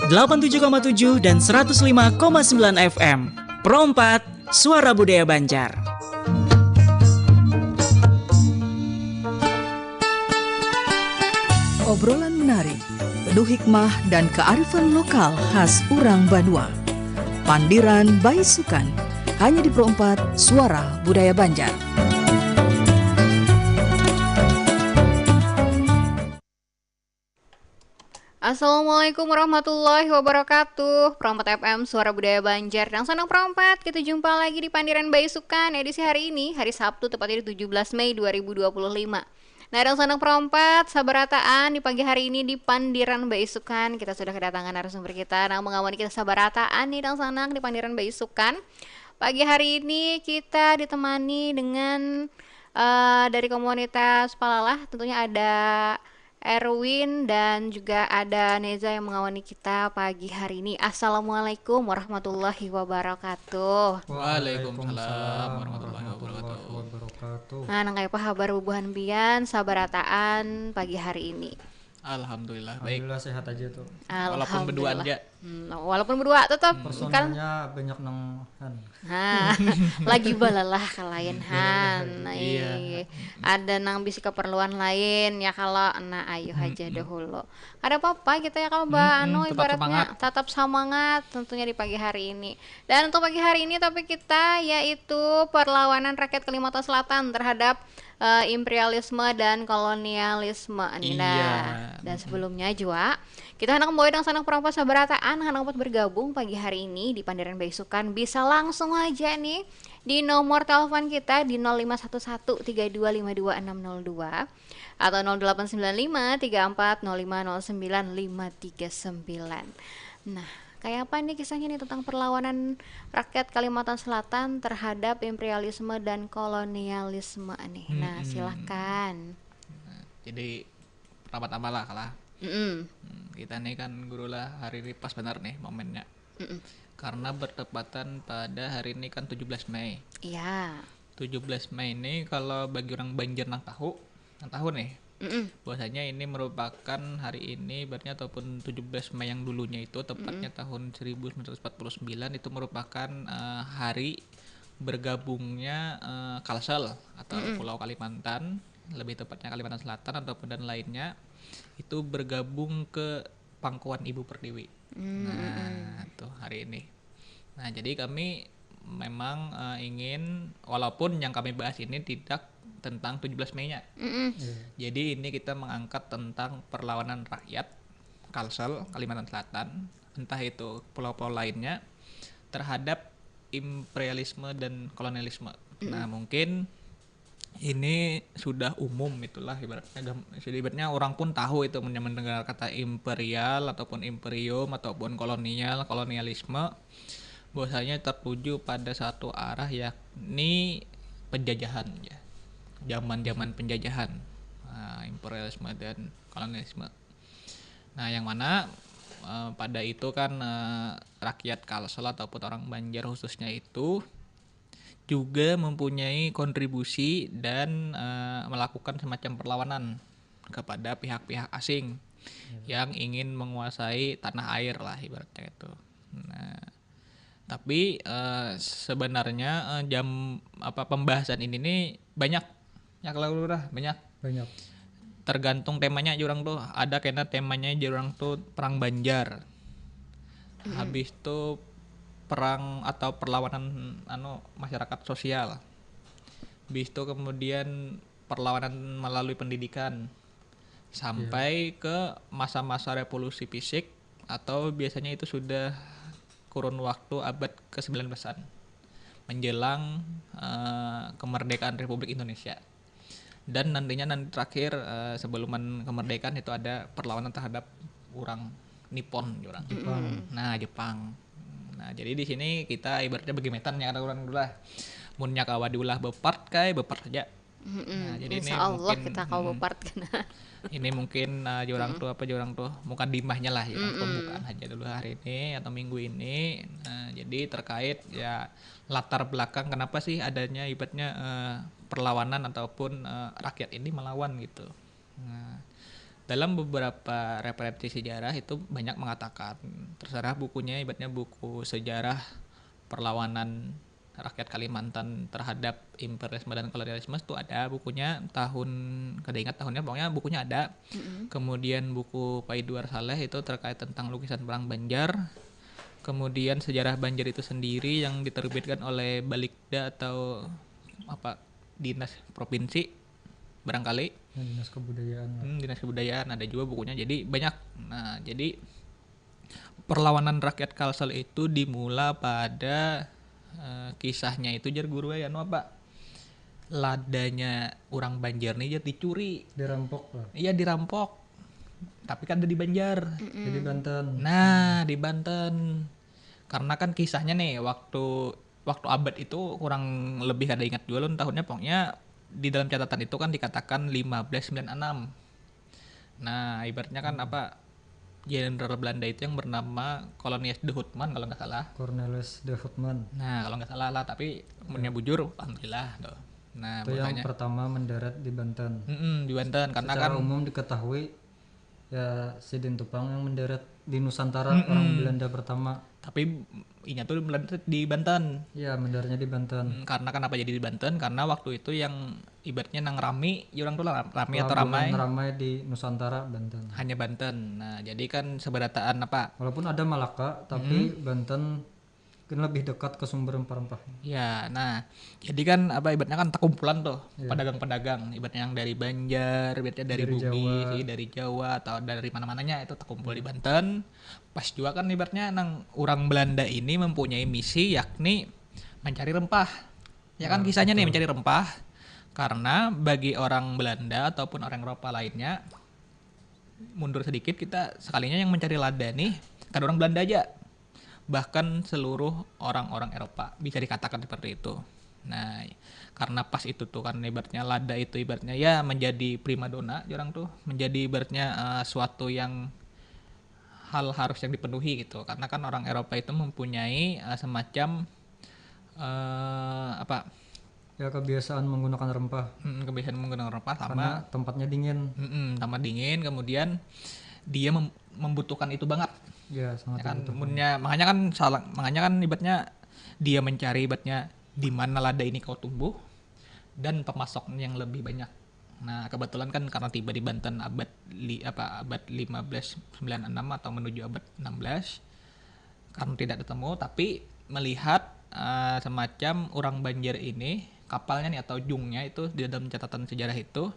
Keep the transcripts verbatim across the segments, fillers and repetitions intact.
delapan tujuh koma tujuh dan seratus lima koma sembilan F M. Pro empat, Suara Budaya Banjar. Obrolan menarik, penuh hikmah dan kearifan lokal khas urang banua. Pandiran Baisukan, hanya di Pro empat, Suara Budaya Banjar. Assalamualaikum warahmatullahi wabarakatuh. Pro empat F M, Suara Budaya Banjar. Dangsanak Pro empat, kita jumpa lagi di Pandiran Baisukan edisi hari ini, hari Sabtu, tepatnya di tujuh belas Mei dua ribu dua puluh lima. Nah, dangsanak Pro empat, sabarataan di pagi hari ini di Pandiran Baisukan, kita sudah kedatangan narasumber kita nang mengawani kita sabarataan nih, dangsanak, di Pandiran Baisukan. Pagi hari ini kita ditemani dengan eh, dari komunitas Palalah, tentunya ada Erwin dan juga ada Neza yang mengawani kita pagi hari ini. Assalamualaikum warahmatullahi wabarakatuh. Waalaikumsalam warahmatullahi wabarakatuh. Nah, nang kaya apa habar bubuhan pian, sabarataan pagi hari ini? Alhamdulillah, baik. Alhamdulillah sehat aja tuh. Walaupun berduaan Alhamdulillah. aja. Hmm, walaupun berdua tetap kan Personalnya banyak nang han. Nah, lagi balalah kalayan han. Nah, Iya. iya. Ada nang bisi keperluan lain ya, kalau nah ayo aja dahulu. Ada apa-apa kita ya, kalau mbak Mm-mm, anu tetap ibaratnya semangat. Tetap semangat tentunya di pagi hari ini. Dan untuk pagi hari ini topik kita yaitu perlawanan rakyat Kalimantan Selatan terhadap eh, imperialisme dan kolonialisme nih. Iya. Nah, dan sebelumnya juga kita hendak membawa dangsanak Pro empat sabarataan, hendak dapat bergabung pagi hari ini di Pandiran Baisukan, bisa langsung aja nih di nomor telepon kita di nol lima satu satu tiga dua lima dua enam nol dua atau nol delapan sembilan lima tiga empat nol lima nol sembilan lima tiga sembilan. Nah, kayak apa nih kisahnya nih tentang perlawanan rakyat Kalimantan Selatan terhadap imperialisme dan kolonialisme nih? Nah, Mm-mm. Silakan. Jadi pertama-tama lah kalah. Mm-mm. Hmm, kita nih kan guru lah, hari ini pas benar nih momennya. Mm-mm. Karena bertepatan pada hari ini kan tujuh belas Mei. Iya. Tujuh belas Mei ini kalau bagi orang Banjar nang tahu, nang tahu nih, Mm-mm. bahwasanya ini merupakan hari ini, ibaratnya, ataupun tujuh belas Mei yang dulunya itu, tepatnya tahun seribu sembilan ratus empat puluh sembilan, itu merupakan eh, hari bergabungnya eh, Kalsel atau Pulau Kalimantan, lebih tepatnya Kalimantan Selatan ataupun dan lainnya, itu bergabung ke pangkuan Ibu Pertiwi. Nah, tuh hari ini. Nah, jadi kami memang eh, ingin, walaupun yang kami bahas ini tidak tentang tujuh belas Mei-nya. Mm-mm. Jadi ini kita mengangkat tentang perlawanan rakyat Kalsel, Kalimantan Selatan, entah itu pulau-pulau lainnya, terhadap imperialisme dan kolonialisme. Nah, mungkin ini sudah umum itulah, ibaratnya gam- sudah, ibaratnya orang pun tahu itu men- mendengar kata imperial ataupun imperium ataupun kolonial, kolonialisme, bahwasanya tertuju pada satu arah, yakni penjajahan, ya. Zaman-zaman penjajahan. Nah, imperialisme dan kolonialisme. Nah, yang mana eh, pada itu kan eh, rakyat Kalsel ataupun orang Banjar khususnya itu juga mempunyai kontribusi dan eh, melakukan semacam perlawanan kepada pihak-pihak asing yang ingin menguasai tanah air lah, ibaratnya itu. Nah, tapi eh, sebenarnya eh, jam apa pembahasan ini nih banyak, ya kalau lurah banyak. Banyak. Tergantung temanya jurang tuh. Ada kena temanya jurang tuh perang Banjar. Habis tuh perang atau perlawanan anu masyarakat sosial. Habis itu kemudian perlawanan melalui pendidikan sampai ke masa-masa revolusi fisik, atau biasanya itu sudah kurun waktu abad ke sembilan belasan menjelang eh, kemerdekaan Republik Indonesia. Dan nantinya nanti terakhir eh, sebelum kemerdekaan itu ada perlawanan terhadap orang Nippon, orang. Nah, Jepang. Nah, jadi di sini kita ibaratnya begemetan ya, kata orang dulu lah. Munnya kawa diulah bepart kai, bepart saja. Nah, jadi ini Insya Allah mungkin kita kau bepart kena. Ini mungkin uh, jurang tuh apa jurang tuh mukadimahnya lah ya, pembukaan aja dulu hari ini atau minggu ini. Nah, jadi terkait ya latar belakang kenapa sih adanya ibaratnya uh, perlawanan ataupun uh, rakyat ini melawan gitu. Nah, Dalam beberapa referensi sejarah itu banyak mengatakan, terserah bukunya, ibaratnya buku sejarah perlawanan rakyat Kalimantan terhadap imperialisme dan kolonialisme itu ada bukunya, tahun, kada ingat tahunnya, pokoknya bukunya ada. Kemudian buku Pak Idwar Saleh itu terkait tentang lukisan perang Banjar. Kemudian sejarah Banjar itu sendiri yang diterbitkan oleh Balikda atau apa, dinas provinsi barangkali. Nah, dinas kebudayaan lah. Hmm, dinas kebudayaan ada juga bukunya, jadi banyak. Nah, jadi perlawanan rakyat Kalsel itu dimula pada eh, kisahnya itu, jar guru ya, anu apa, ladanya orang Banjar nih, jar, dicuri. Dirampok lah. Iya, dirampok, tapi kada di Banjar. Jadi Banten. Nah, di Banten. Karena kan kisahnya nih, waktu waktu abad itu kurang lebih kada ingat juga lun tahunnya, pokoknya di dalam catatan itu kan dikatakan lima belas sembilan enam. Nah, ibaratnya kan apa, jenderal Belanda itu yang bernama Kolonius de Houtman kalau nggak salah. Cornelis de Houtman. Nah, kalau nggak salah lah, tapi umurnya bujur, alhamdulillah tuh. Nah, Itu yang makanya pertama mendarat di Banten. Mm-mm, di Banten karena Secara kan umum diketahui ya Sidin Tupang yang mendarat di Nusantara orang Belanda pertama. Tapi inya tuh mendarat di Banten. Ya, mendaratnya di Banten. Hmm, karena kenapa jadi di Banten? Karena waktu itu yang ibaratnya nang rami, ya orang tuh lah rami atau Pelabuhan ramai. Ramai di Nusantara, Banten. Hanya Banten. Nah, jadi kan seberataan apa? Walaupun ada Malaka, tapi Banten kan lebih dekat ke sumber rempah-rempahnya. Ya, nah, jadi kan apa, ibaratnya kan terkumpulan tuh pedagang-pedagang, ibaratnya yang dari Banjar, ibaratnya dari, Dari Bugis, Jawa. Iya, dari Jawa atau dari mana-mananya itu terkumpul di Banten. Pas juga kan ibaratnya nang orang Belanda ini mempunyai misi, yakni mencari rempah. Ya kan, kisahnya nih, mencari rempah. Karena bagi orang Belanda ataupun orang Eropa lainnya, mundur sedikit kita, sekalinya yang mencari lada nih kada orang Belanda aja, bahkan seluruh orang-orang Eropa, bisa dikatakan seperti itu. Nah, karena pas itu tuh kan ibaratnya lada itu ibaratnya ya menjadi primadona, jar orang tuh, menjadi ibaratnya eh, suatu yang hal harus yang dipenuhi gitu, karena kan orang Eropa itu mempunyai eh, semacam eh, apa, Ya, kebiasaan menggunakan rempah mm, kebiasaan menggunakan rempah sama karena tempatnya dingin. Mm-mm, tambah dingin, kemudian dia mem- membutuhkan itu banget. Ya, sangat Ya kan, dibutuhkan. Munnya, makanya kan salah, makanya kan ibaratnya dia mencari ibaratnya di mana lada ini kau tumbuh dan pemasoknya yang lebih banyak. Nah, kebetulan kan karena tiba di Banten abad li, apa, abad lima belas sembilan enam atau menuju abad enam belas, karena tidak ketemu, tapi melihat eh, semacam orang Banjar ini, kapalnya nih atau jungnya itu di dalam catatan sejarah itu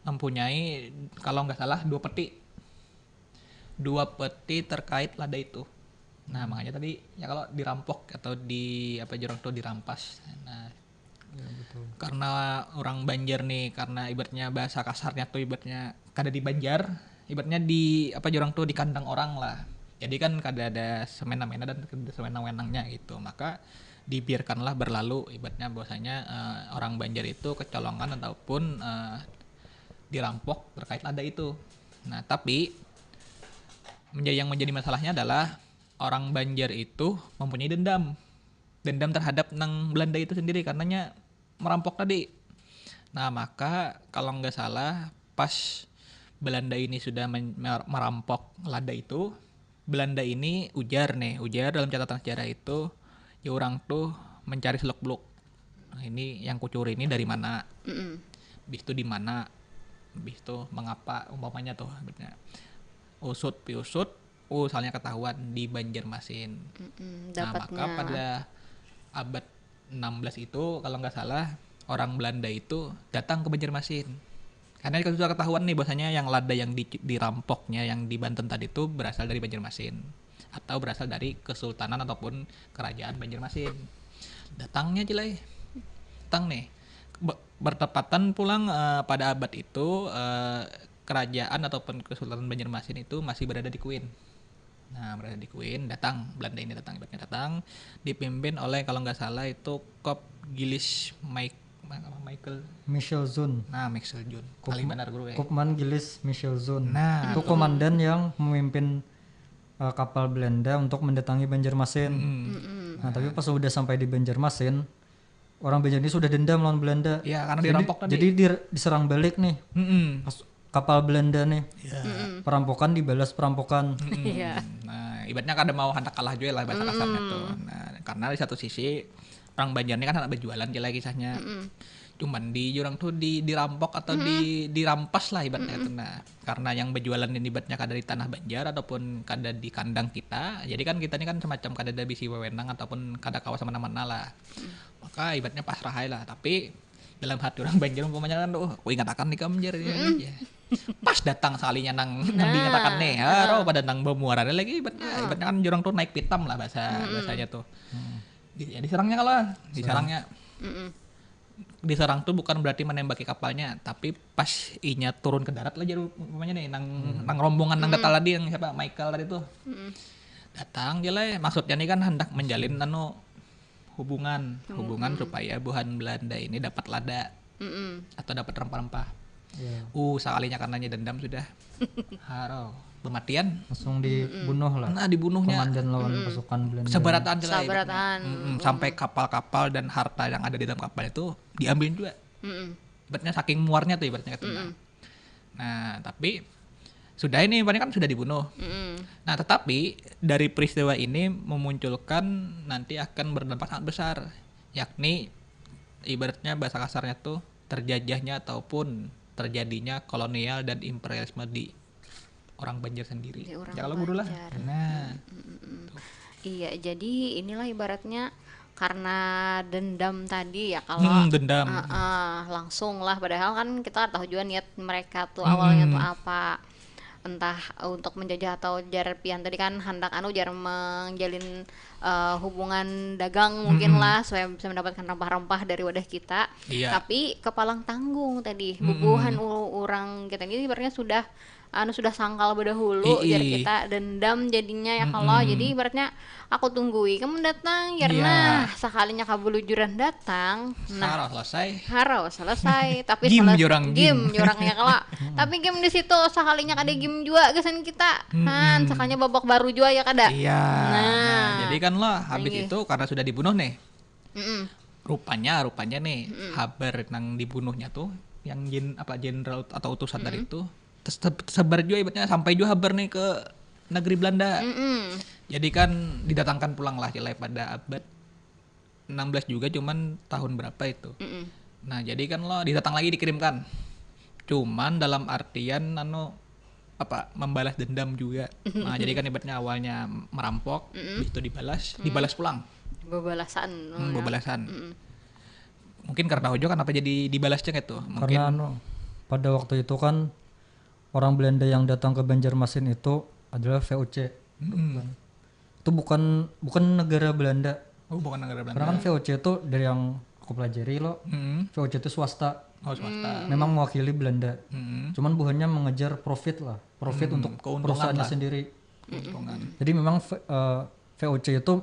mempunyai, kalau nggak salah, dua peti, dua peti terkait lada itu. Nah, makanya tadi ya kalau dirampok atau di apa, jar orang tuh, dirampas. Nah, Ya, betul. karena orang Banjar nih, karena ibaratnya bahasa kasarnya tuh ibaratnya kada di Banjar, ibaratnya di apa, jar orang tuh, di kandang orang lah. Jadi kan kada ada semena-mena dan kada ada sewenang-wenangnya gitu, maka dibiarkanlah berlalu ibaratnya bahwasanya eh, orang Banjar itu kecolongan ataupun eh, dirampok terkait lada itu. Nah, tapi menjadi, yang menjadi masalahnya adalah orang Banjar itu mempunyai dendam, dendam terhadap nang Belanda itu sendiri karenanya merampok tadi. Nah, maka kalau nggak salah pas Belanda ini sudah men- mer- merampok lada itu, Belanda ini ujar nih, ujar dalam catatan sejarah itu, ya orang tuh mencari seluk beluk. Nah, ini yang kucuri ini dari mana? Bis itu di mana? Bis itu mengapa umpamanya tuh, ibaratnya. Usut piusut, oh, soalnya ketahuan di Banjarmasin. Mm-mm, Nah, maka dapatnya. Pada abad enam belas itu kalau nggak salah orang Belanda itu datang ke Banjarmasin. Karena itu sudah ketahuan nih bahwasanya yang lada yang di, dirampoknya yang di Banten tadi itu berasal dari Banjarmasin atau berasal dari kesultanan ataupun kerajaan Banjarmasin. Datangnya, Cilai. Datang nih. Be- bertepatan pulang eh, pada abad itu eh, kerajaan ataupun kesultanan Banjarmasin itu masih berada di Kuin. Nah, berada di Kuin, datang, Belanda ini datang, ibaratnya datang, dipimpin oleh, kalau nggak salah itu, Kop Gilis Mike, Michael. Michel Zun. Nah, Michel Zun. Kop- Kali benar guru ya. Kopman Gilis Michel Zun. Nah, Itu komandan yang memimpin eh, kapal Belanda untuk mendatangi Banjarmasin. Mm-mm. Nah, tapi pas sudah sampai di Banjarmasin, orang Banjar ini sudah dendam lawan Belanda. Ya, karena Jadi- dirampok tadi. Jadi dir- diserang balik nih. Mm-mm. Pas kapal Belanda nih. Ya. Mm-mm. Perampokan dibalas perampokan. Iya. Nah, ibaratnya kada mau handak kalah juga lah bahasa kasarnya tuh. Nah, karena di satu sisi orang Banjar ini kan anak berjualan gila kisahnya. Mm-mm. Cuman di jurang tuh di dirampok atau di dirampas lah ibaratnya itu. Nah, karena yang berjualan ini ibaratnya kada di tanah Banjar ataupun kada di kandang kita, jadi kan kita ini kan semacam kada ada bisi wewenang ataupun kada kawa semena-mena lah. Maka ibaratnya pasrah aja lah. Tapi dalam hati orang Banjar umpamanya kan, oh, aku ingat akan nih kamu jar ya. Ya. Pas datang sekalinya nang nang diingat akan nih, haro pada nang bamuaran lagi ibaratnya, ibaratnya kan jurang tuh naik pitam lah bahasa bahasanya tuh. Di- Ya diserangnya kalau diserangnya Mm-mm. diserang tuh bukan berarti menembaki kapalnya, tapi pas inya turun ke darat lah jadi umpamanya nih nang nang rombongan nang datang tadi yang siapa Michael tadi tuh datang aja lah ya. Maksudnya nih kan hendak menjalin anu hubungan hubungan supaya buhan Belanda ini dapat lada Mm-mm. atau dapat rempah-rempah. Ya. Uh, sekalinya karenanya dendam sudah. Haro, kematian. Langsung dibunuh lah. Nah, dibunuhnya Komandan lawan pasukan Belanda. Sabarataan aja lah, Sabarataan. Mm-mm, sampai kapal-kapal dan harta yang ada di dalam kapal itu diambil juga. Mm-mm. Ibaratnya saking muarnya tuh ibaratnya kata. Nah, tapi sudah ini ibaratnya kan sudah dibunuh. Mm-mm. Nah, tetapi dari peristiwa ini memunculkan nanti akan berdampak sangat besar, yakni ibaratnya bahasa kasarnya tuh terjajahnya ataupun terjadinya kolonial dan imperialisme di orang Banjar sendiri. Di orang Ya kalau guru lah. Banjar. Nah, Iya, jadi inilah ibaratnya karena dendam tadi ya kalau hmm, dendam. Heeh, langsung lah padahal kan kita tahu juga niat mereka tuh awalnya tuh apa, entah untuk menjajah atau jar pian tadi kan hendak anu jar menjalin eh, hubungan dagang mungkin lah supaya bisa mendapatkan rempah-rempah dari wadah kita. Iya. Tapi kepalang tanggung tadi bubuhan u- orang kita ini ibaratnya sudah anu sudah sangkal bedahulu Ii. jar kita dendam jadinya ya kalau jadi ibaratnya aku tunggui kamu datang karena sekalinya kabulujuran datang nah Sarah selesai. Haro selesai tapi Game selesai jurang, game game. Jurangnya kalau tapi game di situ sakalinya kada game jua gasan kita kan sakalinya babak baru jua ya kada Iya. Nah. Nah, jadi kan lah habis Inggih. Itu karena sudah dibunuh nih. Mm-mm. Rupanya, rupanya nih habar nang dibunuhnya tuh yang jen apa jenderal atau utusan tadi tuh tes- te- tersebar juga ibaratnya sampai juga habar nih ke negeri Belanda. Mm-mm. Jadi kan didatangkan pulang lah Cilai pada abad enam belas juga cuman tahun berapa itu. Mm-mm. Nah, jadi kan lo didatang lagi dikirimkan. Cuman dalam artian anu apa membalas dendam juga. Nah, jadi kan ibaratnya awalnya merampok, habis itu dibalas, dibalas pulang. Bebalasan. Hmm, bebalasan. Mungkin karena Hojo kenapa jadi dibalasnya gitu. Mungkin Karena anu pada waktu itu kan orang Belanda yang datang ke Banjarmasin itu adalah V O C. Mm-mm. Itu bukan bukan negara Belanda. Oh, bukan negara Karena kan Belanda. V O C itu dari yang aku pelajari loh. Mm-mm. V O C itu swasta. Oh, swasta. Memang mewakili Belanda. Mm-mm. Cuman buhannya mengejar profit lah. Profit Hmm, untuk keuntungan perusahaannya lah. Sendiri. Keuntungan. Jadi memang v- eh, V O C itu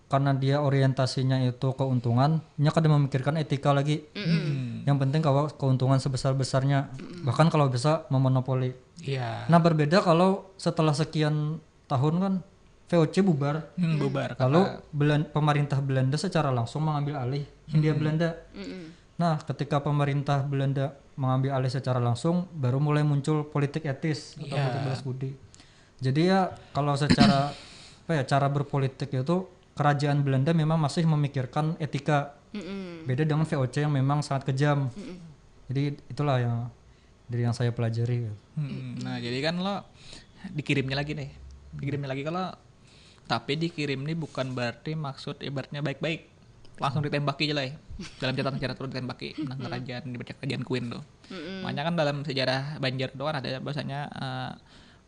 karena dia orientasinya itu keuntungan, nya kada memikirkan etika lagi. Hmm. Yang penting kalau keuntungan sebesar-besarnya, bahkan kalau bisa memonopoli. Iya. Nah, berbeda kalau setelah sekian tahun kan V O C bubar. Hmm, bubar. Lalu Kata- Belan- pemerintah Belanda secara langsung mengambil alih Hindia Belanda. Mm-mm. Nah, ketika pemerintah Belanda mengambil alih secara langsung, baru mulai muncul politik etis atau Iya. politik balas budi. Jadi ya kalau secara apa ya cara berpolitik itu kerajaan Belanda memang masih memikirkan etika. Mm-mm. Beda dengan V O C yang memang sangat kejam. Jadi itulah yang dari yang saya pelajari. Hmm, nah, jadi kan lo dikirimnya lagi nih. Dikirimnya lagi kalau tapi dikirim nih bukan berarti maksud ibaratnya baik-baik. Langsung ditembaki aja lah ya. Dalam catatan sejarah tuh ditembaki nang kerajaan di kerajaan Queen tuh. Makanya kan dalam sejarah Banjar tuh kan ada bahasanya eh,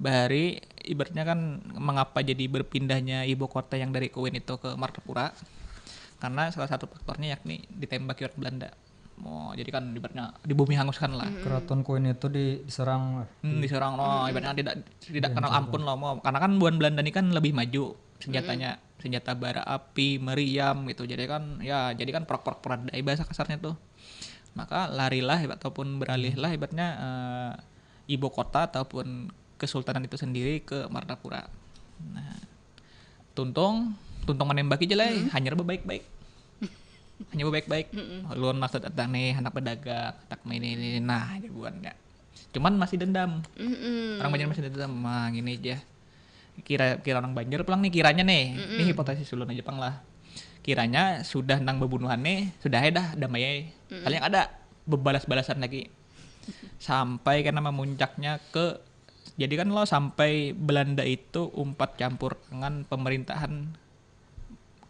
bahari ibaratnya kan mengapa jadi berpindahnya ibu kota yang dari Queen itu ke Martapura. Karena salah satu faktornya yakni ditembaki orang Belanda. Oh, jadi kan ibaratnya di bumi hanguskan lah. Keraton Queen itu di- diserang. Hmm, diserang no, ibaratnya tidak tidak kenal ampun loh mau. Karena kan buhan Belanda ini kan lebih maju senjatanya, senjata bara api, meriam gitu. Jadi kan ya jadi kan perok-perok perang bahasa kasarnya tuh. Maka larilah ataupun beralihlah ibaratnya eh, ibu kota ataupun kesultanan itu sendiri ke Martapura. Nah, tuntung tuntung menembaki aja lah, hanya baik-baik. Hanya baik-baik. Ulun maksud datang nih anak pedagang, anak ini ini nah jagoannya. Cuman masih dendam. Mm-mm. Orang Banjar masih dendam. Nah, gini aja. Kira kira orang Banjar pulang nih kiranya nih. Mm-mm. Ini hipotesis dulu aja pang lah. Kiranya sudah nang bebunuhan nih, sudah dah damai. Mm-mm. Paling ada bebalas-balasan lagi. Sampai karena memuncaknya ke, jadi kan lo sampai Belanda itu umpat campur dengan pemerintahan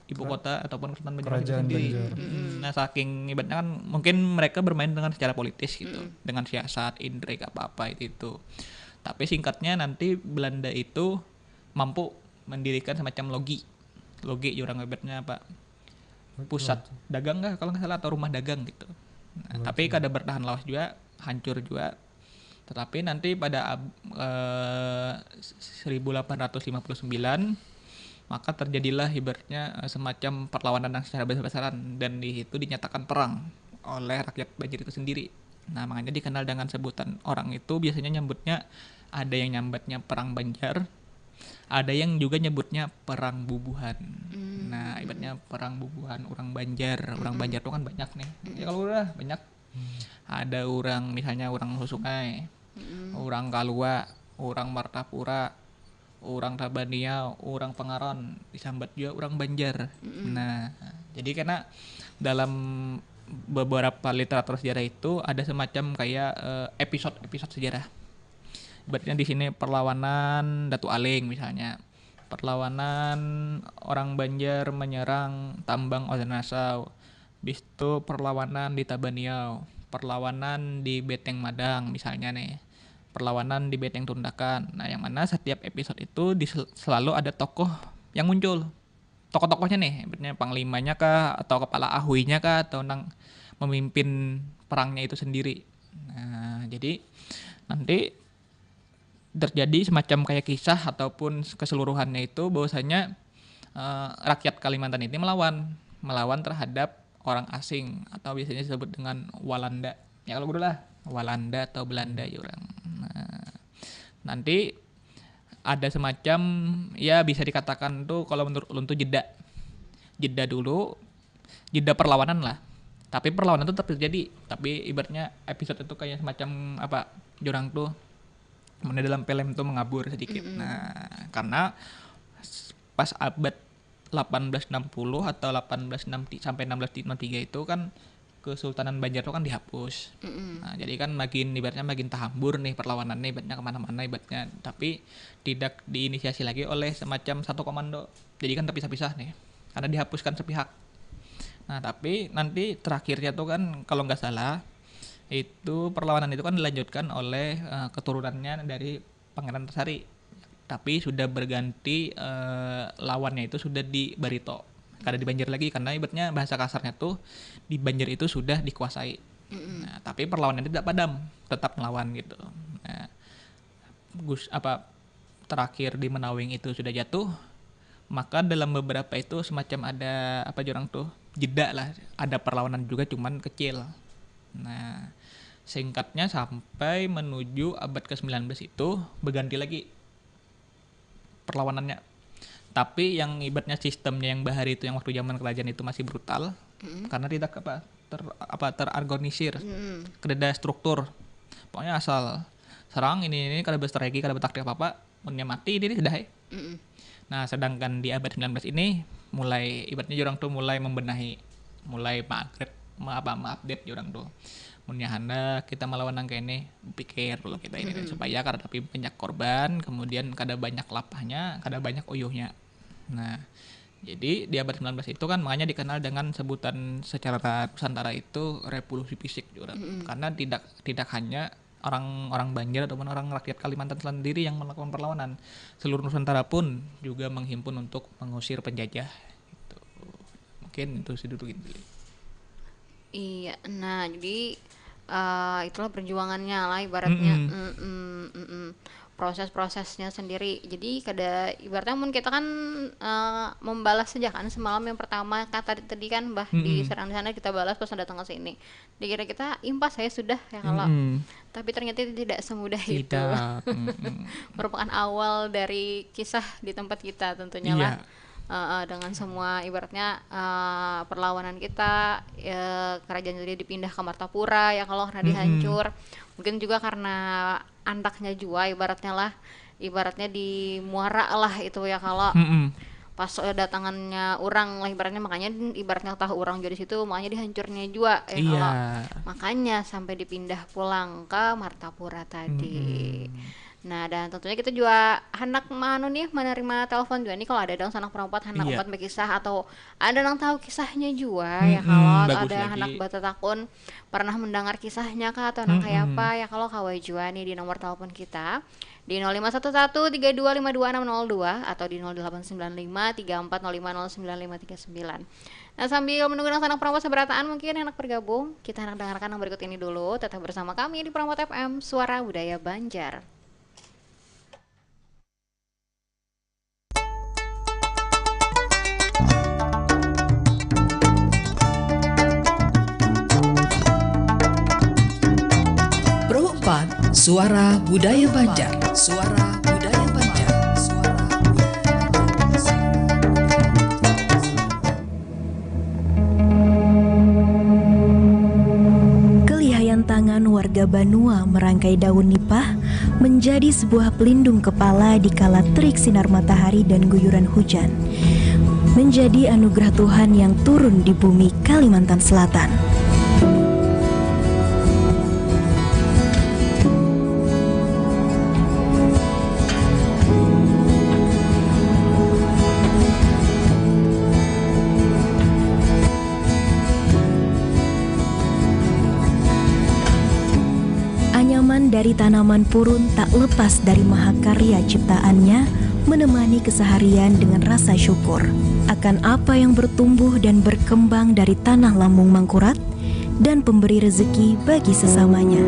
ibu kota ataupun Kesultanan Banjarmasin sendiri. Nah, saking ibaratnya kan mungkin mereka bermain dengan secara politis gitu, dengan siasat, intrik, apa-apa itu, itu. Tapi singkatnya nanti Belanda itu mampu mendirikan semacam logi. Logi orang ibaratnya apa? Pusat dagang kah kalau nggak salah atau rumah dagang gitu. Nah, tapi kada bertahan lawas juga, hancur juga. Tetapi nanti pada ab, eh, seribu delapan ratus lima puluh sembilan, maka terjadilah ibaratnya eh, semacam perlawanan yang secara besar-besaran dan di situ dinyatakan perang oleh rakyat Banjar itu sendiri. Nah, makanya dikenal dengan sebutan orang itu biasanya nyebutnya, ada yang nyambatnya perang Banjar, ada yang juga nyebutnya perang bubuhan. Hmm. Nah, ibaratnya perang bubuhan orang Banjar, orang Banjar tuh kan banyak nih. Ya kalau udah banyak ada orang misalnya orang Susungai, orang Kalua, orang Martapura, orang Tabaniau, orang Pengaron, disambat juga orang Banjar. Nah, jadi karena dalam beberapa literatur sejarah itu ada semacam kayak eh, episode-episode sejarah. Ibaratnya di sini perlawanan Datu Aling misalnya. Perlawanan orang Banjar menyerang tambang Odanasau. Bis itu perlawanan di Tabaniau, perlawanan di Beteng Madang misalnya nih, perlawanan di Beteng Tundakan. Nah, yang mana setiap episode itu di, selalu ada tokoh yang muncul. Tokoh-tokohnya nih, ibaratnya panglimanya kah, atau kepala ahuinya kah, atau nang memimpin perangnya itu sendiri. Nah, jadi nanti terjadi semacam kayak kisah ataupun keseluruhannya itu bahwasanya eh, rakyat Kalimantan ini melawan, melawan terhadap orang asing atau biasanya disebut dengan Walanda. Ya kalau dulu lah, Walanda atau Belanda ya orang. Nah, nanti ada semacam, ya bisa dikatakan tuh kalau menurut ulun tuh jeda. Jeda dulu, jeda perlawanan lah. Tapi perlawanan itu tetap terjadi. Tapi ibaratnya episode itu kayak semacam apa, jurang tuh mana dalam film tuh mengabur sedikit. Mm-mm. Nah, karena pas abad delapan belas enam puluh atau delapan belas enam sampai enam belas enam tiga itu kan Kesultanan Banjar itu kan dihapus. Mm-mm. Nah, jadi kan makin ibaratnya makin tahambur nih perlawanan nih ibaratnya kemana-mana ibaratnya, tapi tidak diinisiasi lagi oleh semacam satu komando. Jadi kan terpisah-pisah nih karena dihapuskan sepihak. Nah, tapi nanti terakhirnya tuh kan kalau nggak salah itu perlawanan itu kan dilanjutkan oleh uh, keturunannya dari Pangeran Antasari, tapi sudah berganti uh, lawannya itu sudah di Barito, kada di Banjar lagi karena ibaratnya bahasa kasarnya tuh di Banjar itu sudah dikuasai. Mm-mm. Nah, tapi perlawanan itu tidak padam, tetap melawan gitu. Nah, Gus apa terakhir di Menawing itu sudah jatuh, maka dalam beberapa itu semacam ada apa jurang tuh jeda lah, ada perlawanan juga cuman kecil. Nah, singkatnya sampai menuju abad ke sembilan belas itu berganti lagi perlawanannya. Tapi yang ibaratnya sistemnya yang bahari itu yang waktu zaman kerajaan itu masih brutal mm-hmm. Karena tidak apa ter apa terorganisir, mm-hmm. Kedada struktur. Pokoknya asal serang ini ini kada berstrategi kada bertaktik apa apa, munnya mati ini sudah ya. Mm-hmm. Nah, sedangkan di abad sembilan belas ini mulai ibaratnya orang tuh mulai membenahi, mulai mengupgrade apa mengupdate orang tuh. Munnya hendak kita melawan nang ini pikir dulu kita ini mm-hmm. Supaya kada tapi banyak korban, kemudian kada banyak lapahnya, kada banyak uyuhnya. Nah, jadi di abad sembilan belas itu kan makanya dikenal dengan sebutan secara Nusantara itu revolusi fisik juga. Mm-hmm. Karena tidak tidak hanya orang orang Banjar ataupun orang rakyat Kalimantan sendiri yang melakukan perlawanan. Seluruh Nusantara pun juga menghimpun untuk mengusir penjajah. Gitu. Mungkin itu sih dulu gitu. Iya, nah jadi uh, itulah perjuangannya lah ibaratnya. Mm-mm. Mm-mm, mm-mm. Proses-prosesnya sendiri. Jadi kada ibaratnya mun kita kan uh, membalas saja kan semalam yang pertama kata tadi kan bah mm-mm. Diserang di sana kita balas pas datang ke sini. Dikira kita impas saya sudah ya kalau. Mm-mm. Tapi ternyata tidak semudah tidak. Itu. Mm-mm. Merupakan awal dari kisah di tempat kita tentunya iya. Lah. uh, uh, dengan semua ibaratnya uh, perlawanan kita, uh, kerajaan jadi dipindah ke Martapura ya kalau karena dihancur. Mungkin juga karena antaknya jua ibaratnya lah, ibaratnya di muara lah itu ya kalau Mm-mm. pas eh, datangannya orang lah ibaratnya, makanya ibaratnya tahu orang juga di situ, makanya dihancurnya juga ya Iya. kalau makanya sampai dipindah pulang ke Martapura tadi. Mm-mm. Nah, dan tentunya kita juga hendak manu nih menerima telepon juga nih kalau ada dong sanak perempat hendak Iya. empat berkisah atau ada yang tahu kisahnya juga ya Mm-mm, kalau bagus ada lagi. Hendak batatakun pernah mendengar kisahnya kah atau nang kayak Mm-mm. apa ya kalau kawai jua nih di nomor telepon kita di nol lima satu satu tiga dua lima dua enam nol dua atau di nol delapan sembilan lima tiga empat nol lima nol sembilan lima tiga sembilan. Nah, sambil menunggu nang sanak perompat seberataan mungkin yang hendak bergabung, kita hendak dengarkan yang berikut ini dulu. Tetap bersama kami di Perompat F M, Suara Budaya Banjar. Pro empat, Suara Budaya Banjar. Suara Budaya Banjar. Suara Budaya Banjar. Kelihayan tangan warga Banua merangkai daun nipah menjadi sebuah pelindung kepala di kala terik sinar matahari dan guyuran hujan. Menjadi anugerah Tuhan yang turun di bumi Kalimantan Selatan. Anyaman dari tanaman purun tak lepas dari mahakarya ciptaannya, menemani keseharian dengan rasa syukur akan apa yang bertumbuh dan berkembang dari tanah lambung Mangkurat dan pemberi rezeki bagi sesamanya.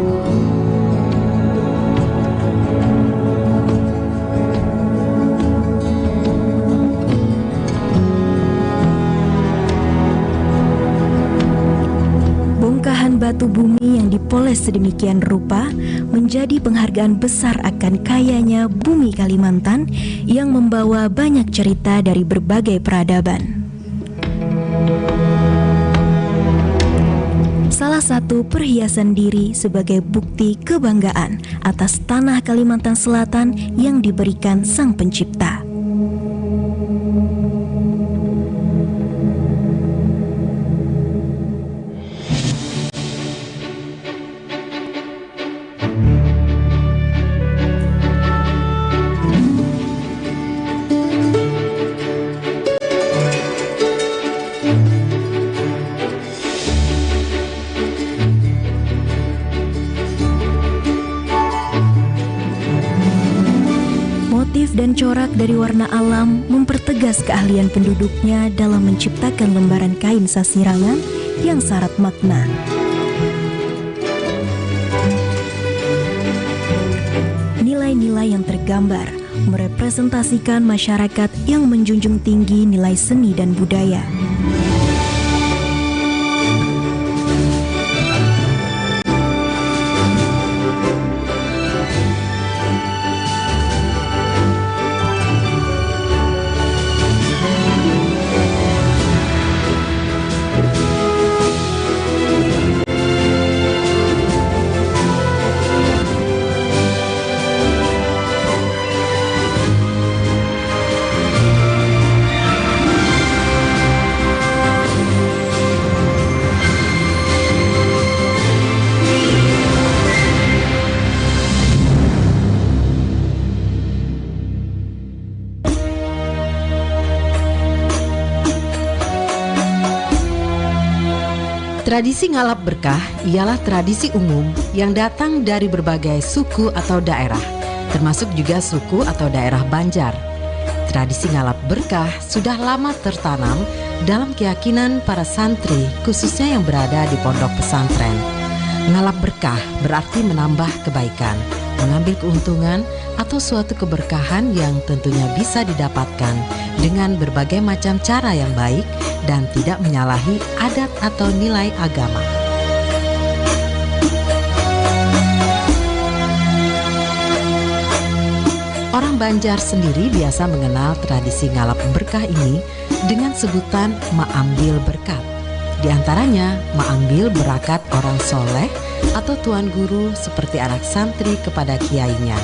Bongkahan batu bumi yang dipoles sedemikian rupa menjadi penghargaan besar akan kayanya bumi Kalimantan yang membawa banyak cerita dari berbagai peradaban. Salah satu perhiasan diri sebagai bukti kebanggaan atas tanah Kalimantan Selatan yang diberikan Sang Pencipta. Motif dan corak dari warna alam mempertegas keahlian penduduknya dalam menciptakan lembaran kain sasirangan yang syarat makna. Nilai-nilai yang tergambar merepresentasikan masyarakat yang menjunjung tinggi nilai seni dan budaya. Tradisi ngalap berkah ialah tradisi umum yang datang dari berbagai suku atau daerah, termasuk juga suku atau daerah Banjar. Tradisi ngalap berkah sudah lama tertanam dalam keyakinan para santri, khususnya yang berada di pondok pesantren. Ngalap berkah berarti menambah kebaikan, mengambil keuntungan, atau suatu keberkahan yang tentunya bisa didapatkan dengan berbagai macam cara yang baik dan tidak menyalahi adat atau nilai agama. Orang Banjar sendiri biasa mengenal tradisi ngalap berkah ini dengan sebutan maambil berkat. Di antaranya, maambil berakat orang soleh atau tuan guru seperti anak santri kepada kiainya,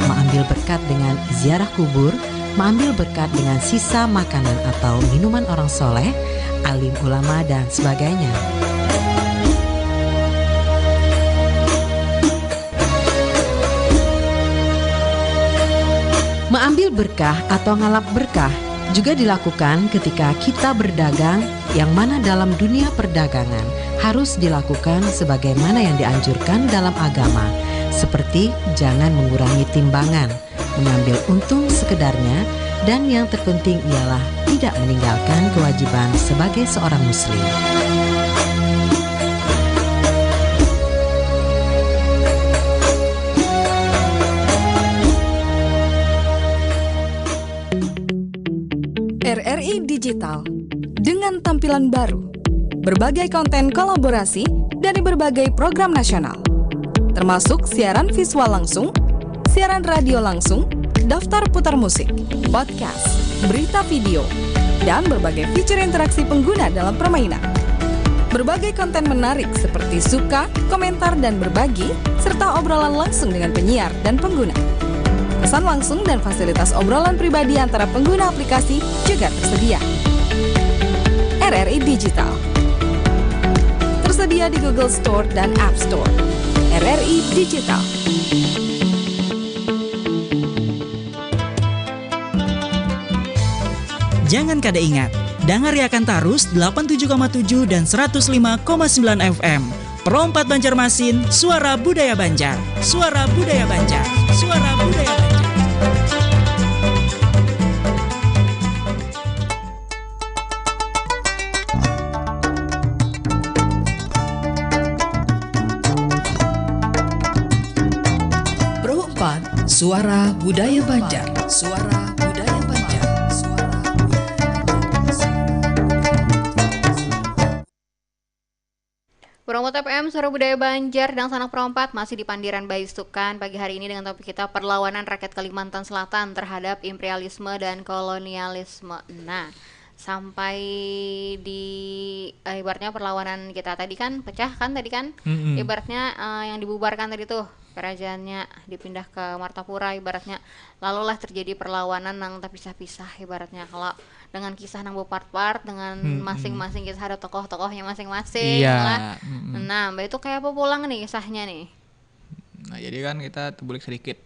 maambil berkat dengan ziarah kubur, maambil berkat dengan sisa makanan atau minuman orang soleh, alim ulama, dan sebagainya. Maambil berkah atau ngalap berkah juga dilakukan ketika kita berdagang, yang mana dalam dunia perdagangan harus dilakukan sebagaimana yang dianjurkan dalam agama, seperti jangan mengurangi timbangan, mengambil untung sekedarnya, dan yang terpenting ialah tidak meninggalkan kewajiban sebagai seorang muslim. R R I Digital dengan tampilan baru, berbagai konten kolaborasi dari berbagai program nasional, termasuk siaran visual langsung, siaran radio langsung, daftar putar musik, podcast, berita video, dan berbagai fitur interaksi pengguna dalam permainan. Berbagai konten menarik seperti suka, komentar, dan berbagi, serta obrolan langsung dengan penyiar dan pengguna. Pesan langsung dan fasilitas obrolan pribadi antara pengguna aplikasi juga tersedia. R R I Digital. Tersedia di Google Store dan App Store. R R I Digital. Jangan kada ingat, dangariakan tarus delapan tujuh koma tujuh dan seratus lima koma sembilan F M. Pro empat Banjarmasin, suara budaya Banjar. Suara budaya Banjar. Suara budaya Banjar. Pro empat, suara budaya Banjar. Suara budaya Banjar. Suara budaya Banjar. Pro empat F M, suara budaya Banjar, dangsanak Pro empat masih di pandiran baisukan pagi hari ini dengan topik kita perlawanan rakyat Kalimantan Selatan terhadap imperialisme dan kolonialisme. Nah, sampai di, eh, ibaratnya perlawanan kita tadi kan pecah kan tadi kan? Mm-mm. Ibaratnya, eh, yang dibubarkan tadi tuh kerajaannya dipindah ke Martapura ibaratnya. Lalu lah terjadi perlawanan nang terpisah-pisah ibaratnya. Kalau dengan kisah nang berpart-part, dengan Mm-mm. masing-masing kisah ada tokoh-tokohnya masing-masing Iya. lah. Mm-mm. Nah, mbak itu kayak apa pulang nih kisahnya nih? Nah, jadi kan kita terbulik sedikit.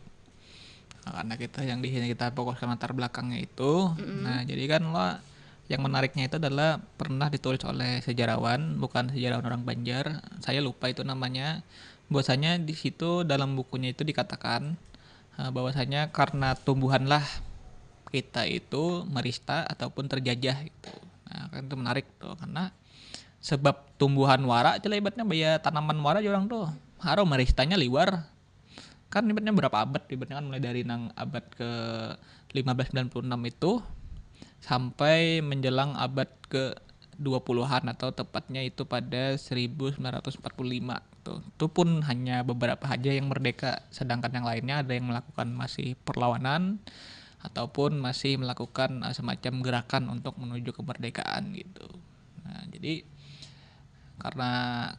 Nah, karena kita yang di sini kita fokus ke latar belakangnya itu. Mm-mm. Nah, jadi kan lo yang menariknya itu adalah pernah ditulis oleh sejarawan, bukan sejarawan orang Banjar. Saya lupa itu namanya. Bahwasanya di situ dalam bukunya itu dikatakan, eh, bahwasanya karena tumbuhanlah kita itu merista ataupun terjajah gitu. Nah, kan itu menarik tuh karena sebab tumbuhan wara aja lah ibaratnya baya tanaman wara aja orang tuh. Haro meristanya liwar. Kan ibaratnya berapa abad, ibaratnya kan mulai dari nang abad ke lima belas sembilan puluh enam itu sampai menjelang abad ke dua puluhan atau tepatnya itu pada seribu sembilan ratus empat puluh lima tuh. Itu pun hanya beberapa aja yang merdeka, sedangkan yang lainnya ada yang melakukan masih perlawanan ataupun masih melakukan, eh, semacam gerakan untuk menuju kemerdekaan gitu. Nah, jadi karena,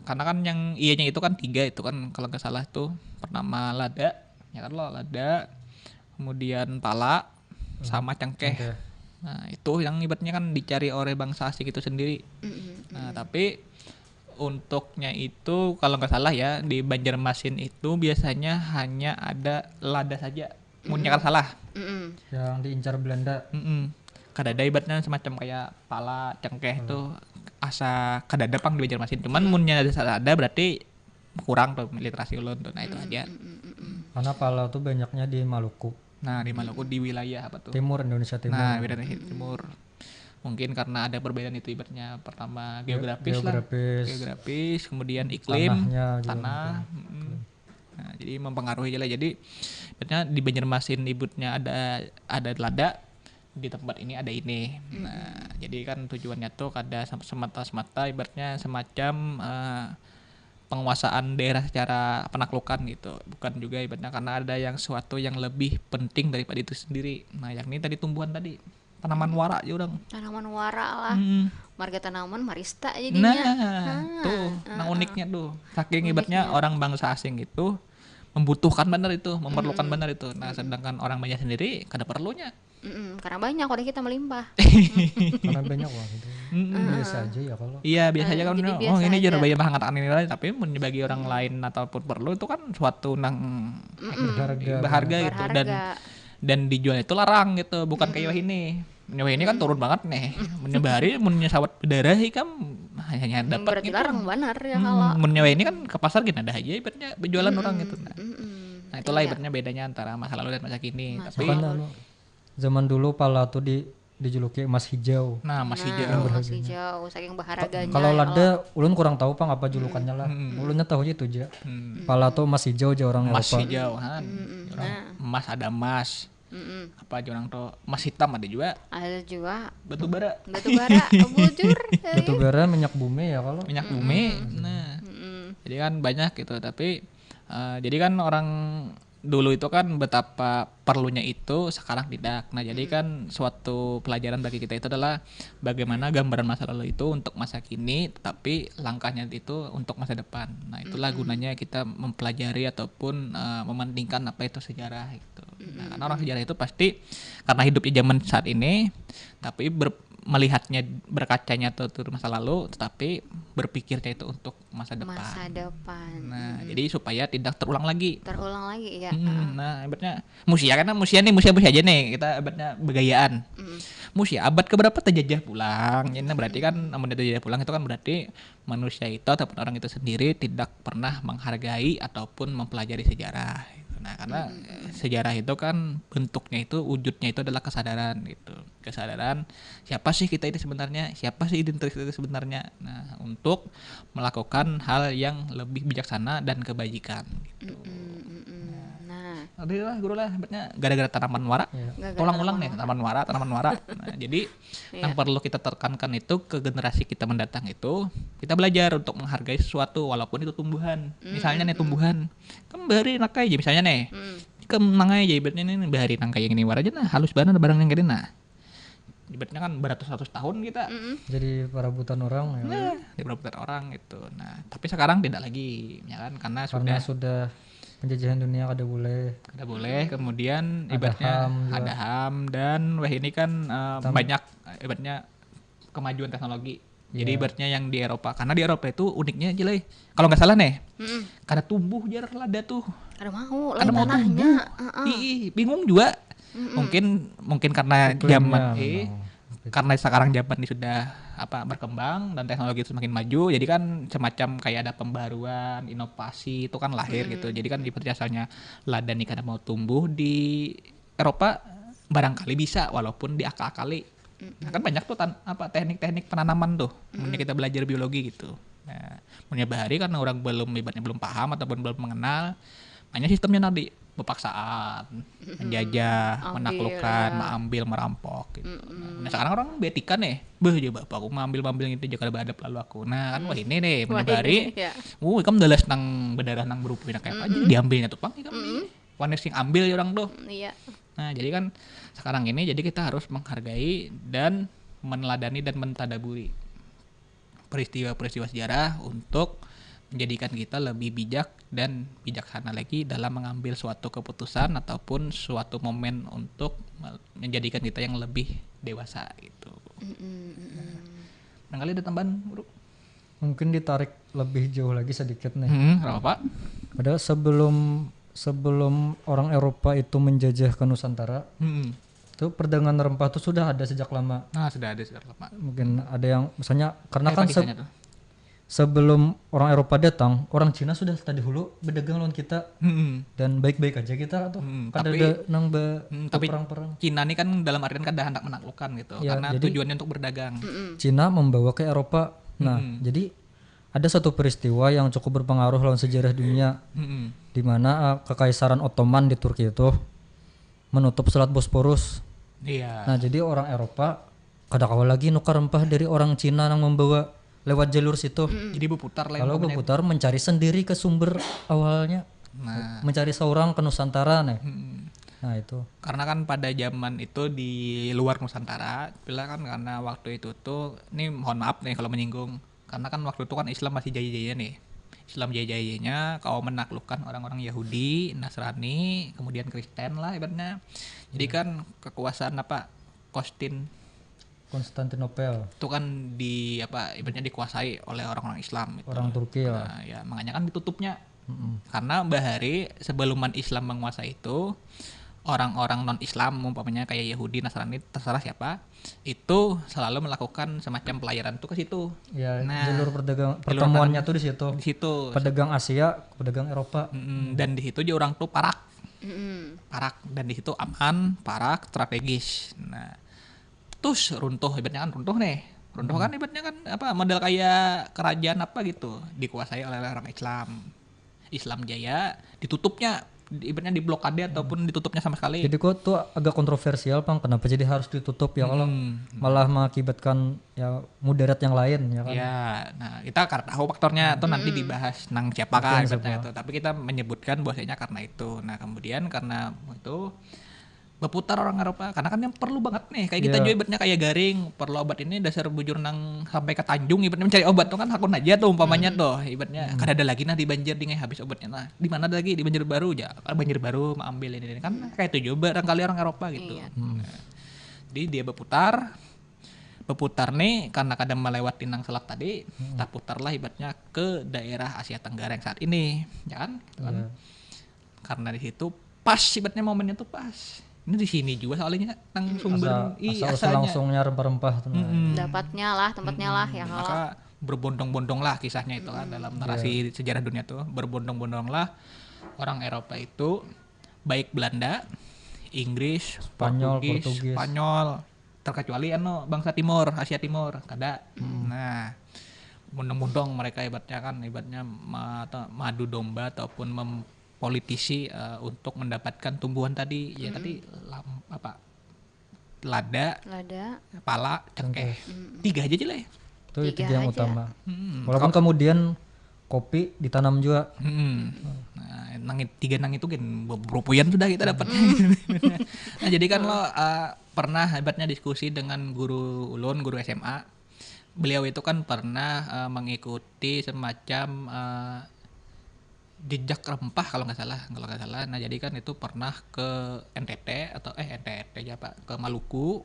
karena kan yang iyanya itu kan tiga itu kan kalau nggak salah tuh. Pertama lada, ya kan lo, lada, kemudian pala, Hmm, sama cengkeh. Cengkeh. Nah, itu yang ibaratnya kan dicari oleh bangsa asing itu sendiri. Mm-mm, Nah, mm-mm. tapi untuknya itu kalau nggak salah ya, di Banjarmasin itu biasanya hanya ada lada saja. Munnya Mm-mm. kalau salah. Mm-mm. Yang diincar Belanda. Mm-mm. Kadada ibaratnya semacam kayak pala, cengkeh Hmm. tuh asa kadada pang di Banjarmasin. Cuman Mm-mm. munnya ada, ada berarti kurang tuh literasi ulun tuh. Nah, itu Mm-mm, aja. Mm-mm, mm-mm. Karena pala tuh banyaknya di Maluku. Nah, di Maluku di wilayah apa tuh? Timur, Indonesia Timur. Nah, wilayah Mm-mm. timur. Mungkin karena ada perbedaan itu ibaratnya pertama Ge-, geografis lah. Geografis. Geografis, kemudian iklim, Tanahnya juga tanah, mungkin. Mm-mm. Iklim. Nah, jadi mempengaruhi aja lah. Jadi ibaratnya di Banjarmasin ibaratnya ada, ada lada, di tempat ini ada ini. Mm-mm. Nah, jadi kan tujuannya tuh kada sem-, semata-semata ibaratnya semacam, eh, penguasaan daerah secara penaklukan gitu. Bukan juga ibaratnya karena ada yang suatu yang lebih penting daripada itu sendiri. Nah, yakni tadi tumbuhan tadi, tanaman wara aja orang. Tanaman wara lah. Hmm. Marga tanaman marista jadinya. Nah, tuh, nah uniknya tuh. Saking ibaratnya orang bangsa asing itu membutuhkan benar itu, memerlukan benar itu. Nah, sedangkan orang banyak sendiri kada perlunya. Mm-mm, karena banyak udah kita melimpah. Karena banyak uang itu. Biasa aja ya kalau. Iya, biasa aja kan. Jadi Oh, biasa ini aja. Jurabaya mah hangat ini lah, tapi mun bagi orang lain ataupun perlu itu kan suatu nang Berharga. berharga gitu dan Berharga. dan dijual itu larang gitu, bukan kayak ini. Nyawa ini kan turun banget nih. Mun bahari, mun sawat berdarah ikam hanya dapat Berarti gitu. Larang benar ya Hmm, kalau. Mun nyawa ini kan ke pasar gini ada aja ibaratnya berjualan orang gitu. Nah, Mm-mm. nah itulah ibaratnya bedanya antara masa lalu dan masa kini. Tapi Kan anu, zaman dulu pala tuh di dijuluki emas hijau. Nah, masih Nah, jauh. Emas hijau, saking berharganya. Kalau ya lada, ulun kurang tahu pang apa julukannya lah. Ulunnya tahunya itu aja. Hmm. Pala tuh emas hijau aja orang Emas Eropa. Hijau kan. Mm-mm, Orang nah. Emas ada emas. Mm-mm. Apa aja orang tuh emas hitam ada juga. Ada juga Batu bara. Batu bara, bujur. Batu bara, minyak bumi ya kalau. Minyak bumi. Nah, Mm-mm. jadi kan banyak gitu. Tapi eh, jadi kan orang dulu itu kan betapa perlunya itu, sekarang tidak. Nah, jadi kan suatu pelajaran bagi kita itu adalah bagaimana gambaran masa lalu itu untuk masa kini, tetapi langkahnya itu untuk masa depan. Nah, itulah gunanya kita mempelajari ataupun eh, mementingkan apa itu sejarah itu. Nah, karena orang sejarah itu pasti karena hidup di zaman saat ini, tapi ber- melihatnya, berkacanya tuh, tuh masa lalu, tetapi berpikirnya itu untuk masa depan. Masa depan. Nah, jadi supaya tidak terulang lagi. Terulang lagi ya. Hmm, nah, ibaratnya musia, karena musia nih, musia musia aja nih, kita ibaratnya begayaan. Musia abad keberapa terjajah pulang? Ini berarti kan namun terjajah pulang itu kan berarti manusia itu ataupun orang itu sendiri tidak pernah menghargai ataupun mempelajari sejarah. Nah, karena sejarah itu kan bentuknya itu, wujudnya itu adalah kesadaran gitu. Kesadaran siapa sih kita ini sebenarnya, siapa sih identitas kita sebenarnya. Nah, untuk melakukan hal yang lebih bijaksana dan kebajikan gitu. Mm-mm, mm-mm. Nah, Tadi lah guru lah, ibaratnya gara-gara tanaman wara, Iya. Gara-gara ulang-ulang nih tanaman tanaman wara, tanaman wara. Nah, jadi Iya. yang perlu kita tekankan itu ke generasi kita mendatang itu, kita belajar untuk menghargai sesuatu walaupun itu tumbuhan. Misalnya nih tumbuhan, kan bahari nangkai aja misalnya nih. mm, Kan nangkai aja ibaratnya nih, bahari nangkai yang ini wara aja nah, halus banget barang yang gini nah. Ibaratnya kan beratus-ratus tahun kita. mm-mm. Jadi parabutan orang ya. Nah, di perebutan orang gitu. Nah, tapi sekarang tidak lagi, ya kan, karena Karena sudah sudah penjajahan dunia kada boleh. kada boleh. Kemudian Ada ibaratnya HAM juga. ada HAM dan wah ini kan eh, Tam- banyak eh, ibaratnya kemajuan teknologi. Jadi Iya. ibaratnya yang di Eropa, karena di Eropa itu uniknya aja lah. Kalau nggak salah nih, Mm-mm. kada tumbuh jar lada tuh. Kada mau, Kada lain mau tanahnya. tumbuh. Heeh. Ih, bingung juga. Mungkin mungkin karena Iklimnya zaman memang. eh, karena sekarang zaman ini sudah apa berkembang dan teknologi semakin maju, jadi kan semacam kayak ada pembaruan, inovasi itu kan lahir gitu. Jadi kan seperti asalnya lada nih kada mau tumbuh di Eropa, barangkali bisa walaupun diakal-akali. Nah, kan banyak tuh tan- apa teknik-teknik penanaman tuh. Munnya kita belajar biologi gitu. Nah, munnya bahari karena orang belum ibaratnya belum paham ataupun belum mengenal, hanya sistemnya tadi bepaksaan, menjajah, Ambil, menaklukkan, ya. Mengambil, merampok gitu. Nah, sekarang orang betika nih, beh, coba apa aku mengambil mengambil gitu, jangan berhadap lalu aku. Nah, kan wah ini nih, Wah, munnya bahari, ini, ya. uh, ikam dalas nang berdarah nang berupu nak kayak apa aja, diambilnya tuh pang ikam ini. Wah, ini sing ambil orang tuh. Iya. Nah, jadi kan sekarang ini jadi kita harus menghargai dan meneladani dan mentadaburi peristiwa-peristiwa sejarah untuk menjadikan kita lebih bijak dan bijaksana lagi dalam mengambil suatu keputusan ataupun suatu momen untuk me- menjadikan kita yang lebih dewasa gitu. Mm-mm, mm-mm. Barangkali ada tambahan, Guru? Mungkin ditarik lebih jauh lagi sedikit nih. Hmm, kenapa, Pak? Padahal sebelum sebelum orang Eropa itu menjajah ke Nusantara, Hmm. itu perdagangan rempah itu sudah ada sejak lama. Nah, sudah ada sejak lama. Mungkin ada yang misalnya karena Kayak kan apa se- kisahnya tuh? sebelum orang Eropa datang, orang Cina sudah tadi dulu berdagang lawan kita Hmm. dan baik-baik aja kita tuh. Hmm, Kada tapi- ada nang be Hmm, tapi perang-perang. Cina ini kan dalam artian kada hendak menaklukkan gitu, Ya, karena jadi- tujuannya untuk berdagang. Cina membawa ke Eropa. Nah, Hmm. jadi ada satu peristiwa yang cukup berpengaruh lawan sejarah dunia, Hmm. di mana uh, Kekaisaran Ottoman di Turki itu menutup Selat Bosporus. Iya. Nah, jadi orang Eropa kada kawa lagi nukar rempah dari orang Cina yang membawa lewat jalur situ. Jadi berputar lah. Kalau berputar mencari sendiri ke sumber awalnya, Nah, mencari seorang ke Nusantara nih. mm. Nah itu. Karena kan pada zaman itu di luar Nusantara, bila kan karena waktu itu tuh, ini mohon maaf nih kalau menyinggung, karena kan waktu itu kan Islam masih jaya-jaya nih. Islam jaya-jayanya, kau menaklukkan orang-orang Yahudi, Nasrani, kemudian Kristen lah ibaratnya. Jadi kan kekuasaan apa, Kostin Konstantinopel, itu kan di apa, ibaratnya dikuasai oleh orang-orang Islam gitu. Orang Turki ya. Nah, ya makanya kan ditutupnya. Karena bahari sebelum Islam menguasai itu, orang-orang non Islam, umpamanya kayak Yahudi, Nasrani, terserah siapa, itu selalu melakukan semacam pelayaran tuh ke situ. Ya, Nah, jalur perdagang pertemuannya tuh di situ. Di situ. Pedagang Asia, pedagang Eropa. Mm, dan di situ aja orang tuh parak. Mm-mm. Parak, dan di situ aman, parak, strategis. Nah, terus runtuh, ibaratnya kan runtuh nih. Runtuh kan ibaratnya kan apa, model kayak kerajaan apa gitu, dikuasai oleh orang Islam. Islam jaya, ditutupnya, ibaratnya diblokade ataupun ditutupnya sama sekali. Jadi kok tuh agak kontroversial, Pang, kenapa jadi harus ditutup ya, kalau Hmm. malah mengakibatkan ya mudarat yang lain ya kan. Ya, nah kita kada tahu faktornya tuh, nanti dibahas nang siapa kan ibaratnya itu. Tapi kita menyebutkan bahwasanya karena itu. Nah, kemudian karena itu berputar orang Eropa, karena kan yang perlu banget nih, kayak kita Iya. juga ibaratnya kayak garing, perlu obat ini dasar bujur nang sampai ke Tanjung, ibaratnya mencari obat tuh kan hakun aja tuh umpamanya tuh, ibaratnya kada ada lagi nah di Banjar, ding, habis obatnya. Nah, di mana ada lagi? Di Banjarbaru aja. Banjarbaru mengambil ini, ini kan kayak itu juga barangkali orang Eropa gitu. Iya. Nah, jadi dia berputar, berputar nih karena kada melewati nang selat tadi, terputarlah ibaratnya ke daerah Asia Tenggara yang saat ini, ya kan? Gitu kan. Iya. Karena di situ pas ibaratnya momennya tuh pas. Ini di sini juga soalnya nang sumber Asa, i asa usul asalnya. Langsungnya rempah-rempah tuh. Nah. Mm-mm. Dapatnya lah, tempatnya lah ya kalau. Maka berbondong-bondong lah kisahnya itu kan dalam narasi sejarah dunia tuh, berbondong-bondong lah orang Eropa itu, baik Belanda, Inggris, Spanyol, Portugis, Portugis. Spanyol, terkecuali anu bangsa Timur, Asia Timur, kada. Nah, bondong-bondong mereka ibaratnya kan, ibaratnya ma- atau madu domba ataupun mempolitisi eh, untuk mendapatkan tumbuhan tadi, ya tadi lam- apa, lada, Lada. pala, cengkeh, tiga aja lah. Itu itu Tiga yang aja. Utama. Hmm. Walaupun kemudian kopi ditanam juga. Hmm. Nah, nang it- tiga nang itu kan be- berupuyan sudah kita dapat. Nah, jadi kan lo uh, pernah hebatnya diskusi dengan guru ulun, guru S M A. Beliau itu kan pernah uh, mengikuti semacam uh, jejak rempah kalau nggak salah, kalau nggak salah. Nah, jadi kan itu pernah ke N T T atau eh N T T aja Pak, ke Maluku.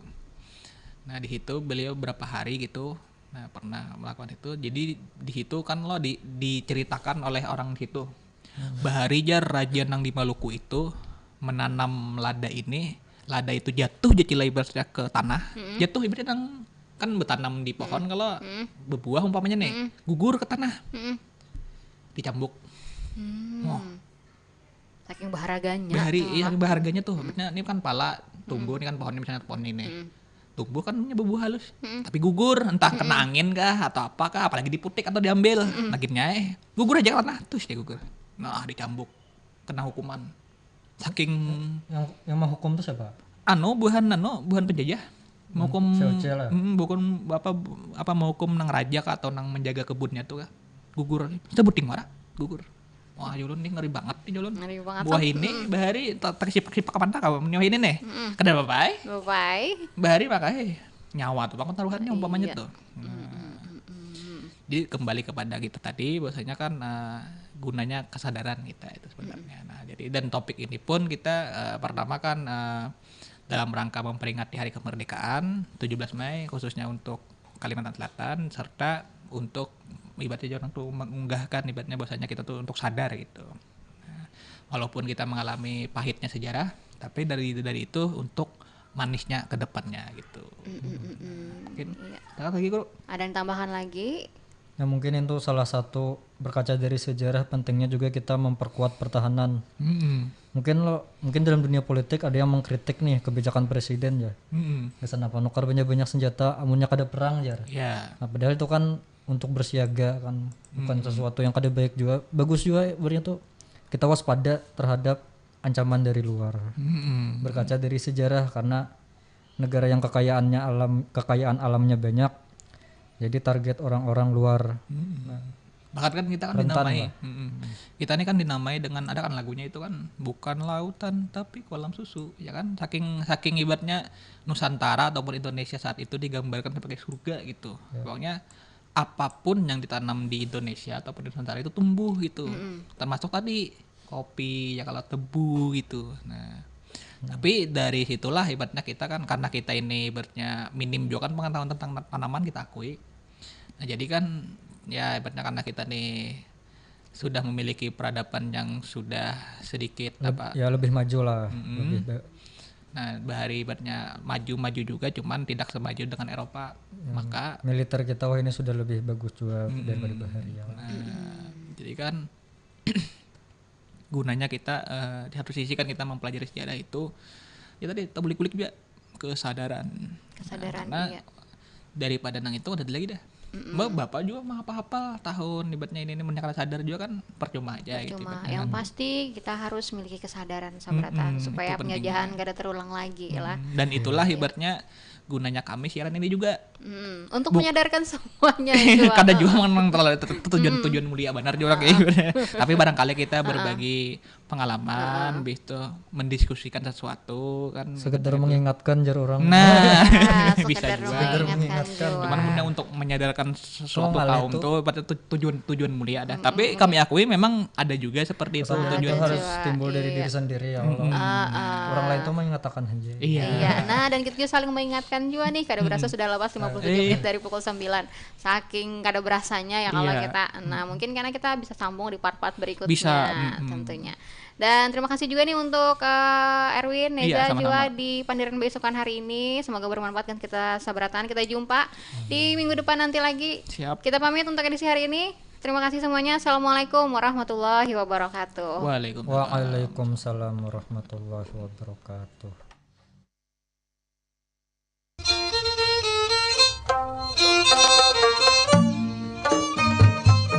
Nah, di situ beliau berapa hari gitu. Nah, pernah melakukan itu. Jadi di situ kan lo di, diceritakan oleh orang situ. Bahari jar raja nang di Maluku itu menanam lada ini, lada itu jatuh aja cila ibaratnya ke tanah. Jatuh ibaratnya nang kan bertanam di pohon kalau berbuah umpamanya nih, gugur ke tanah. Mm-mm. Dicambuk. Hmm. Wah, Saking berharganya. Bahari, tuh. Iya, saking berharganya tuh. Maksudnya ini kan pala tumbuh, ini kan pohonnya misalnya pohon ini. Hmm. Tumbuh kan punya buah halus, tapi gugur, entah kena angin kah atau apa kah, apalagi diputik atau diambil, akhirnya eh gugur aja ke tanah, terus dia gugur. Nah, dicambuk, kena hukuman. Saking Yang yang menghukum tuh siapa? Anu buhan anu buhan penjajah menghukum V O C lah. Mm, bukan apa apa menghukum nang raja kah atau nang menjaga kebunnya tuh kah, gugur, sebuting wara gugur. Wah, julun nih ngeri banget nih, julun. Ngeri banget, Buah Bang. ini bahari tak tersipak-sipak apa kah nyawa ini nih. Kada apa-apa ai. Bye-bye. Bahari maka eh nyawa tuh banget taruhannya umpamanya Iya. Tuh. Nah, jadi kembali kepada kita tadi, bahwasanya kan eh, gunanya kesadaran kita itu sebenarnya. Nah, jadi dan topik ini pun kita eh, pertama kan eh, dalam rangka memperingati Hari Kemerdekaan tujuh belas Mei, khususnya untuk Kalimantan Selatan, serta untuk ibaratnya orang tuh mengunggahkan ibaratnya bahwasanya kita tuh untuk sadar gitu. Nah, walaupun kita mengalami pahitnya sejarah, tapi dari dari itu untuk manisnya ke depannya gitu. Mungkin Iya. Ada lagi, Guru? Ada yang tambahan lagi? Ya mungkin itu salah satu, berkaca dari sejarah, pentingnya juga kita memperkuat pertahanan. Mm-mm. Mungkin lo mungkin dalam dunia politik ada yang mengkritik nih kebijakan presiden ya. Mm-mm. Biasa apa nukar banyak-banyak senjata, amunnya kada perang jar. Ya. Nah, padahal itu kan untuk bersiaga kan, bukan sesuatu yang kada baik juga. Bagus juga sebenarnya tuh kita waspada terhadap ancaman dari luar. Mm-mm. Berkaca dari sejarah, karena negara yang kekayaannya alam kekayaan alamnya banyak, Jadi target orang-orang luar. Bahkan kan kita kan Rentan dinamai, lah. Mm-mm. Kita ini kan dinamai dengan, ada kan lagunya itu kan, "Bukan lautan tapi kolam susu," ya kan. Saking saking ibaratnya Nusantara ataupun Indonesia saat itu digambarkan sebagai surga gitu. Pokoknya apapun yang ditanam di Indonesia ataupun di Nusantara itu tumbuh gitu. Termasuk tadi kopi, ya kalau tebu gitu. Nah, tapi dari situlah ibaratnya kita kan, karena kita ini ibaratnya minim juga kan pengetahuan tentang tanaman, kita akui. Nah, jadi kan ya ibaratnya karena kita nih sudah memiliki peradaban yang sudah sedikit apa Ya, lebih maju lah. Lebih ba- Nah, bahari ibaratnya maju-maju juga, cuman tidak semaju dengan Eropa. Maka militer kita wah ini sudah lebih bagus juga daripada bahari ya. Nah, jadi kan gunanya kita, eh, di satu sisi kan kita mempelajari sejarah itu, ya tadi tabulik-bulik juga kesadaran. Kesadaran, Karena iya. Daripada nang itu ada lagi dah. Mbak, bapak juga mah apa-apa tahun ibaratnya ini, ini mun kada sadar juga kan percuma aja gitu. Cuma Ibaratnya yang kan. Pasti kita harus memiliki kesadaran sabrata Mm-mm, supaya itu penting penjajahan banget. kada terulang lagi lah. Dan itulah ibaratnya gunanya kami siaran ini juga. Hmm, untuk menyadarkan semuanya itu Kada apa? Juga menang terlalu ter- tujuan tujuan mulia benar juga kayak gitu. Tapi barangkali kita berbagi pengalaman, habis itu mendiskusikan sesuatu kan. Sekedar mengingatkan jar orang. Nah, Nah, bisa sekedar juga. mengingatkan Mengingatkan. juga. Cuman punya untuk menyadarkan sesuatu Soal kaum itu. Tuh pada tu- tujuan tujuan mulia dah. Tapi kami akui memang ada juga seperti itu Kesadaran tujuan. itu harus juga, timbul dari iya. Diri sendiri ya. Ah, ah. Orang lain tuh mengingatkan aja. Iya. Iya, nah dan kita juga saling mengingatkan juga nih, kada berasa sudah lepas lima puluh tujuh Eh. Menit dari pukul sembilan. Saking kada berasanya ya kalau Iya. Kita, nah mungkin karena kita bisa sambung di part-part berikutnya Bisa, mm-mm. Tentunya. Dan terima kasih juga nih untuk eh, Erwin, Iya, Neza sama-sama. juga di pandiran beisukan hari ini. Semoga bermanfaat dan kita sabratan. Kita jumpa di minggu depan nanti lagi. Siap. Kita pamit untuk edisi hari ini. Terima kasih semuanya. Assalamualaikum warahmatullahi wabarakatuh. Waalaikumsalam. Waalaikumsalam warahmatullahi wabarakatuh.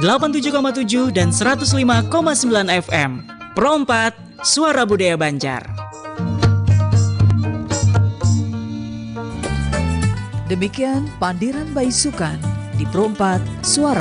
Delapan tujuh koma tujuh dan seratus lima koma sembilan F M. Pro empat, Suara Budaya Banjar. Demikian Pandiran Baisukan di Pro empat Suara